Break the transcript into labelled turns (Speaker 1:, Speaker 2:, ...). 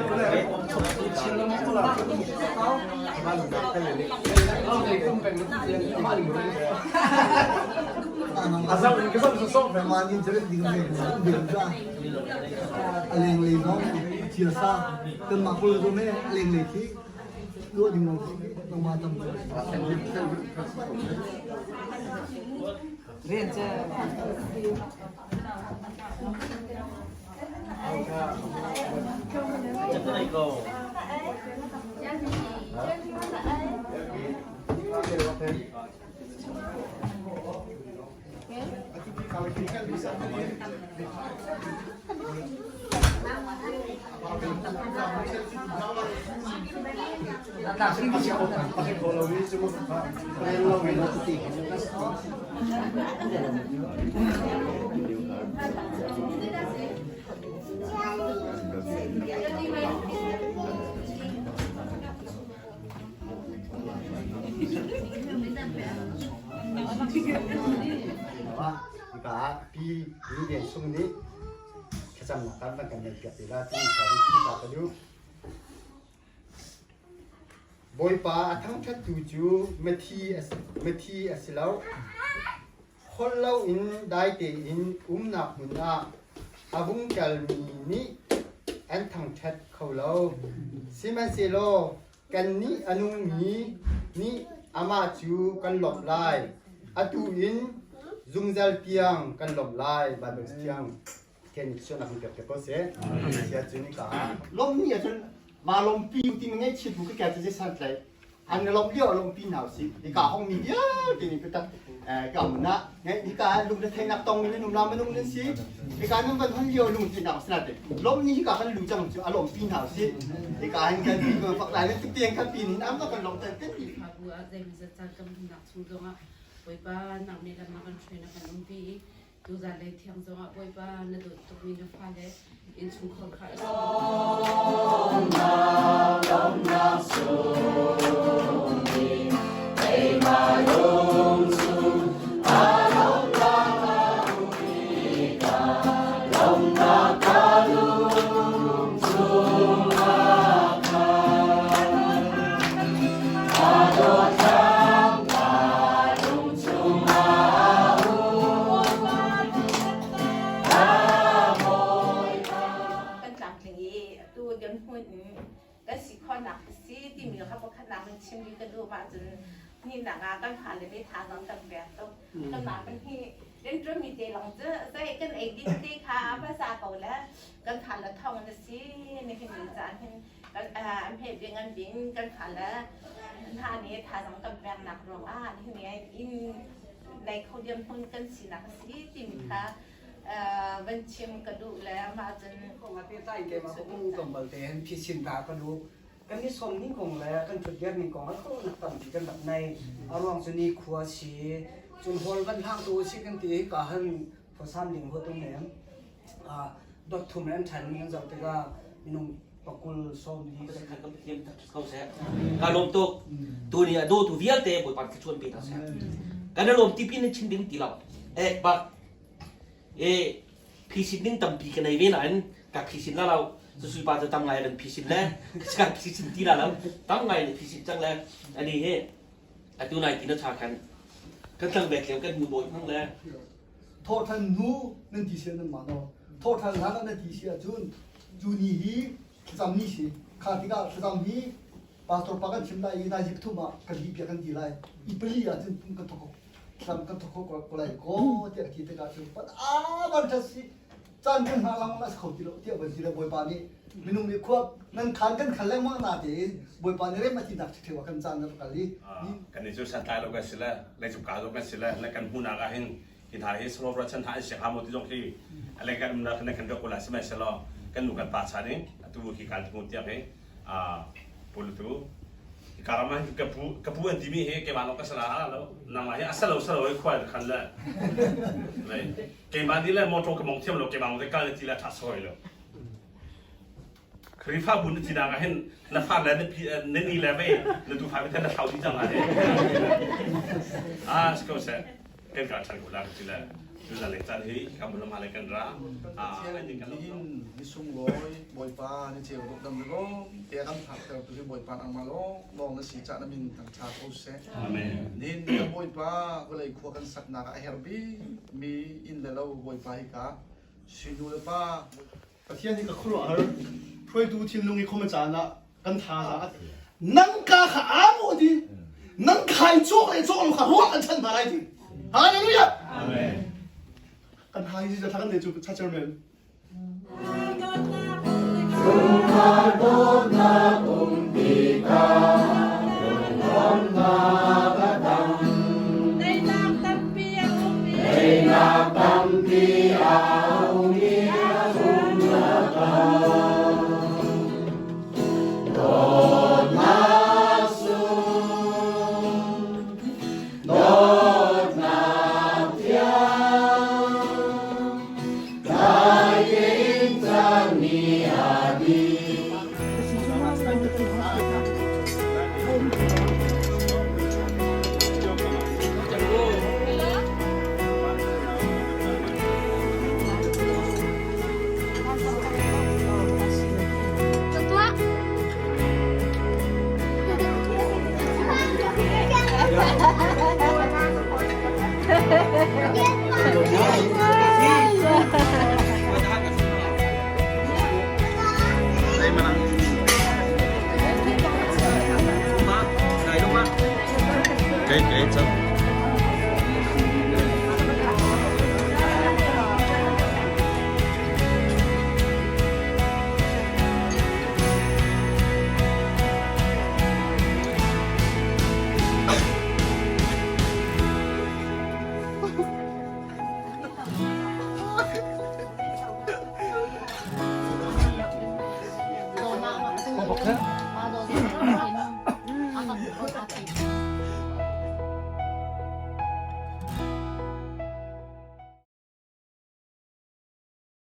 Speaker 1: A lenglei zong thil sa kanmah kul zong he a lenglei khi tuah ding nangmah tam
Speaker 2: Hika Pi Ni Lian Sung nih thlacamnak kan van kan ngeihpiak te la timi kha hun chim ta ka duh. Bawipa a thangṭhattu cu mithi a si lo. Holh loin dai tein umnak hmun ah a vung kalmi nih an thangṭhat kho lo. Sihmanhsehlaw kannih a nungmi nih amah cu kan lawmh lai. Atu in zungzal tiang kan lawmh lai. Baibal Cathiang Pathian nih sualnak in pek ko seh. Sia cu nika ah lawmh ni ahcun ma lawmpi u timi ngaihchiat bu ka cu san tlai an lawmh lio lawmpi hna usih. Hika hong mi vialte nih biatak ka mun ah hika lung retheihnak tong mi nan um la minung nan si. Hika nan van hon lio lung theihnak a si te. Lawmh ni hika kan lu cang cu a lawmpi hna usih. Hika hin kan pi kan fak lai le tuk tiang kan pi nin am kan lawmh tan kan ti.
Speaker 3: Bu ah zeimawzat caan kan umnak chung zongah Bawipa nang nih lam na kan hruai na kan umpi i Tuzan lei thiang zongah Bawipa na dawt tukmi na fale innchungkhar kha
Speaker 4: Lawmnak sung in keimah lung chung aa lawmnak a um i lawmnak ka lung chung ah khan aa dawtnak ka lung chung ah
Speaker 5: Kan tlamtling i atu dirhmun in kan si khawhnak a si timi kha pakhatnak in chim ding ka duh ahcun hnihnak ah kan fale nih thazaang kan pek tuk. Kanmah kan hi rianṭuanmi te lawng cu zei kan ei din te kha hmasa ko le kan fale thawng na si nihin ni caan hin kan an hme ding an ding kan fale hna nih thazaang kan peknak ruangah nihin ni in nei kho dirhmun kan sinak a si timi kha van chim ka duh le mah cun
Speaker 6: Kong ah pehtlai in keimah ka um tlawmpal te hin phisin ta ka duh. Kan i sawm ning kong le kan ṭhutdir ning kong ah khuaruahnak tampi kan rak nei. A ruang cu ni khua si, cun hall van hlang tu si kan ti ka han phuasam ding huat um nem. Dot thum an ṭhan ning an zoh tikah minung pakul sawm li
Speaker 7: ko seh. Ka lawm tuk. Tuni a dawtu vialte Bawipa thluachuah pe hna seh. Kan i lawm tipi na chim ding ti lo. Eh bak eh phisin ding tampi ka nei ve nain ka phisin la lo. Susui pa cu tam ngai nan phisin le ka phisin ti la lo. Tam ngai na phisin cang le ani he atu nai ti na cha khan kan tlang ve tleu kan hmu bawi hmang le
Speaker 1: Thawhthan hnu nan ti sia nan mah no. Thawhthan hlan ah na ti si ahcun cu ni hi thlacam ni si. Kha tikah thlacam hi pastor pa kan chim lai i nai zik thum ah kan dih piak kan ti lai. I pali ahcun pum kan thawk thlam kan thawk kho ko lai ko tiah ka ti tikah cun pan a van ṭhat si caan kan hngah lang a si kho ti lo tiah van ti le Bawipa nih minung nih khua nan khan kan khal lengmang na tein Bawipa nih rem a ti nak ṭheo ah kan caan na rak kal i
Speaker 8: kan i cu santlai lo kan si le leicung ka zong kan si le le kan hmuhnak ah hin hi hna hi Slow chan hna an si hnga maw ti zong hi a leng kan umnak kan rak kula sihmanhsehlaw kan nu kan pa chan in atu hi kan hmu tiang hi pulutu karam ah ka pu ka pu an timi hi keimah lawng ka sala lo nangmah hi a salo salo hi khual khan le keimah nih le motor ka mong thiam lo keimah mong te kal ti la tha soi lo Khrihfabu na ti nak ah hin na fa le na pi na ni le vei na tu fa na thlau dih cang ah ah si ko seh kan ka ṭhan ko la ti le. Tuzan le caan hi ka mun le kan ra.
Speaker 9: Nihin ni sunglawi Bawipa ni ceu dawh dam lawm te kan phak ter tu hi Bawipa nangmah lawng lawng na si cah na min thang tha ko seh.
Speaker 8: Amen.
Speaker 9: Nihin ni Bawipa vawlei khua kan saknak ah a herh bik mi inn le lo Bawipa hi ka sinu le pa
Speaker 1: Pathian hi ka khuaruahhar hruaitu thinlung i khom a caan ah kan thazaang nan ka kha aa mu ti nan khai cawk le cawk lo kha ruah kan chan hna lai ti hallelujah
Speaker 8: amen
Speaker 1: kan hai ji thla kan ne chu cha chairman
Speaker 4: Chungkhar dawtnak umpi ka lungnuamnak a tam
Speaker 5: Teinak tampi a um i
Speaker 4: Teinak tampi a um i a zumnak Dawtnak sung dawtnak thiang dai tein caan ni a dih